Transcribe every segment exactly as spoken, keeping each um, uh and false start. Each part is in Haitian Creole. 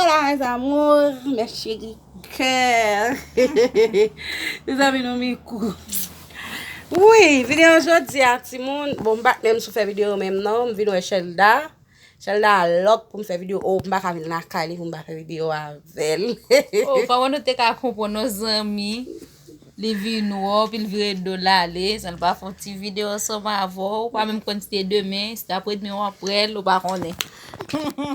Hola, mes amours, mes chéris cœurs. Mezanmi, nou mikou. Wi, videyo jodi a, timoun. Bon, m pa t menm sou fè videyo menm non. M vin wè Shelda. Shelda lòk pou m fè videyo. Oh, m pa ka vin lakay li pou m pa fè videyo avè l. Oh, pa wè nou te ka konprann non, zanmi. Li vin wè w, epi l vire do l ale, san l pa fè yon ti videyo ansanm avè w. Ou pa menm konn si te demen, si t apre demen w ap wè l, ou pa konnen.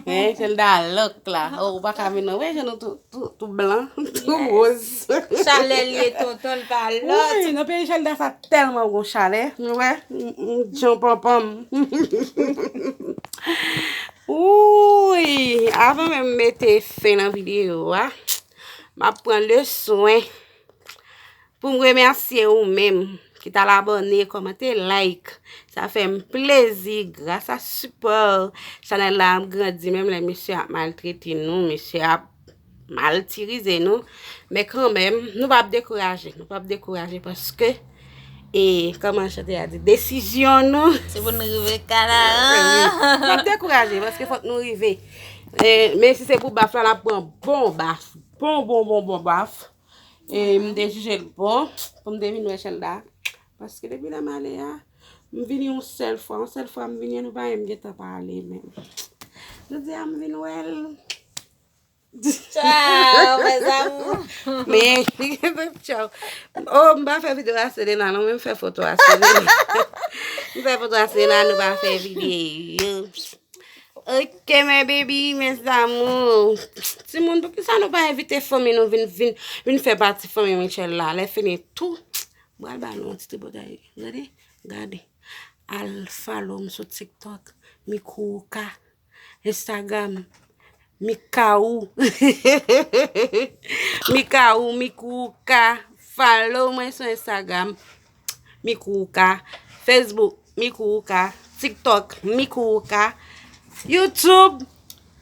Men, Shelda lòk la. Oh, ou pa ka vin non. Wè, jan nou tou, tou, tou blan, tou woz. Chalè l ye, tonton, l pa lòt. Wi, nan peyi Shelda sa tèlman gon chalè. Nou wè, m, m, jan panpan m. Wi, avan menm mete fen nan videyo a, m ap pran le swen pou m remèsye ou menm ki t al abòne, kòmante, like. Sa fè m plezi, gras a sipò chanèl la ap grandi, menm lè mesye ap maltrete nou, mesye ap matirize nou. Men kanmenm, nou p ap dekouraje, nou p ap dekouraje paske, e, kòman chante a di, desizyon nou. Se pou n rive Kanaran. Wi. Nou p ap dekouraje paske fòk nou rive. E, men si se pou baf la, n ap pran bon baf. Bon, bon, bon, bon baf. E, m te jije l bon pou m te vin wè Shelda. Paske depi lè m ale a, m vini yon sèl fwa. Yon sèl fwa m vini, nou pa menm gentan pale menm. Jodi a, m vin wè l. Tchao, mes amours. Men, tchao. Oh, m pa fè videyo a Selena, non, men m fè foto a Selena. M fè foto a Selena, nou pa fè videyo. Ok, mes baby, mes amours. Timoun, poukisa nou pa envite fanmi nou vin, vin, vin fè pati fanmi Michel la? Lè fini tou, m pral ba nou yon ti tripotay. Gade, gade. Al follow m sou TikTok, Mikou Ka. Instagram, Mikaou. Mikaou, Mikou Ka. Follow mwen sou Instagram, Mikou Ka. Facebook, Mikou Ka. TikTok, Mikou Ka. YouTube,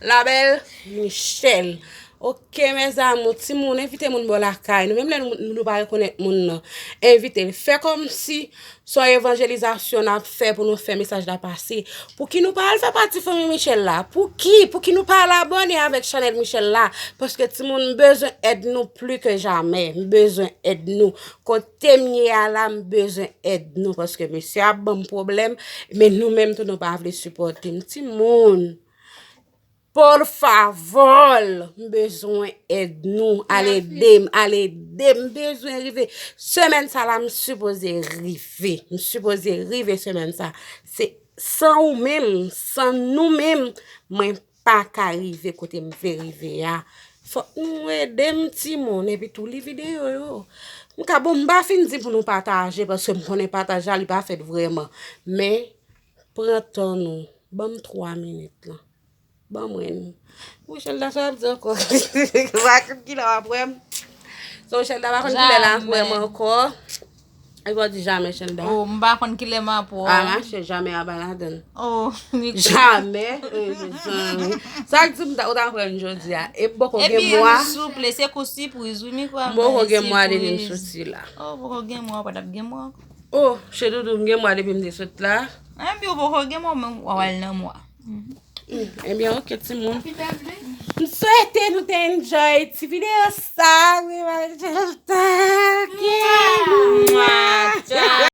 La Belle Michelle. Ok, mes amours, timoun, envite moun bò lakay nou. Menm lè nou, nou pa rekonèt moun nan, envite l. Fè kòmsi se yon evanjelizasyon n ap fè pou nou fè mesaj la pase. Pouki nou pa al fè pati fanmi Michel la? Pouki? Pouki nou pa al abòne avèk chanèl Michel la? Paske timoun, m bezwen èd nou pli ke jamè. M bezwen èd nou. Kote m ye a la, m bezwen èd nou. Paske mesye ap ban m pwoblèm, men nou menm tou nou pa vle sipòte m. Timoun, por favor, m bezwen èd nou. Al ede m, al ede m. M bezwen rive. Semèn sa la, m sipoze rive. M sipoze rive semèn sa. Se san ou menm, san nou menm, mwen pa ka rive kote m vle rive a. Fòk nou ede m, timoun, epi tou li videyo yo. M ka, bon, m pa fin di pou nou pataje, paske m konnen pataj la, li pa fèt vrèman. Men, pran tan nou. Ban m twa minit lan. Ban mwen. Wi, Shelda, sa w ap di ankò? M pa konn kilè w ap wè m. So, Shelda pa konn kilè l ap wè m ankò. Li pa di jamè, Shelda. Oh, m pa konn kilè m ap wè w. A, mache, jamè a pa ladann. Oh, Mikou. Jamè, eh, mezanmi. Sa k di m ta, ou ta pran jodi a? E m poko gen mwa. Epi, souple, se kou sipriz, wi, Mikou ap bay sipriz. M poko gen mwa depi m soti la. Oh, poko gen mwa, ou pa t ap gen mwa ankò. Oh, chedoudou, m gen mwa depi m te sot la. Enben, ou poko gen mwa, men w al nan mwa. Mm, enben, ok, timoun. M swete nou te enjoy ti videyo sa. Wi, mwen te